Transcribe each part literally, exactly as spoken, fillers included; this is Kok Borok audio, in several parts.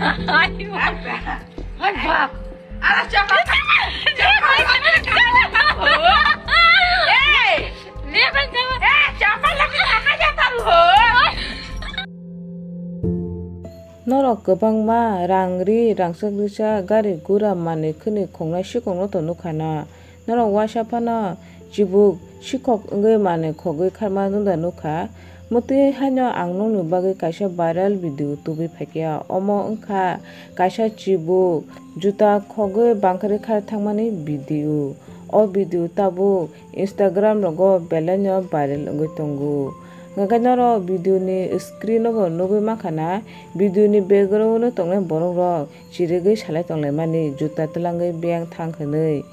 Ay, ay, bak. Ala chapa. Chapa. Hey. Hey, chapa lagi aja taruh. Norok kwbangma rang ri, rangchak rikchak, gari gura manwi khwnwi khongnai sikokno to nukha na. Norok uaisa phano chibuk sikok wngwi manwi khogwi kharma nungda nukha. Mwtwi haino ang nokni bagwi kaisa viral video tubui phaikha. Omo wngkha kaisa chibuk juta khogwi bangkharwi khar thangmani video. O video tabuk Instagram rogo belaino viral wngwi tongo. Hwnkhe norok video ni screen o bo nugwi mankha na, video ni background o tongnai borok rok chirigwi salai tonglaimani, juta twlangwi beng thang hwnwi.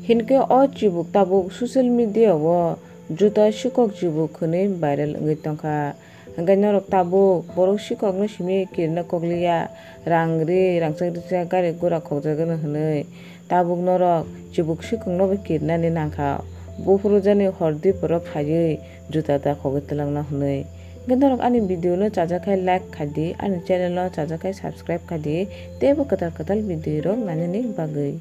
Hinkhe o chibuk tabuk social media o juta sikok chibuk hwnwi viral wngwi tongkha. Hwnkhe norok tabuk borok sikokno simi kirina kokliya, rang ri, rangchak rikchak, gari gura khokjagwno hwnwi. Tabuk norok chibuk sikokno bo kirinani nangkha. Buphuru jani hor diporo phaiwi juta ta khogwi twlangna hwnwi. Hwnkhe norok ani video no chajakhe like khaidi, ani channel no chajakhe subscribe khaidi, teibo kwtal kwtal video rok nainani bagwi.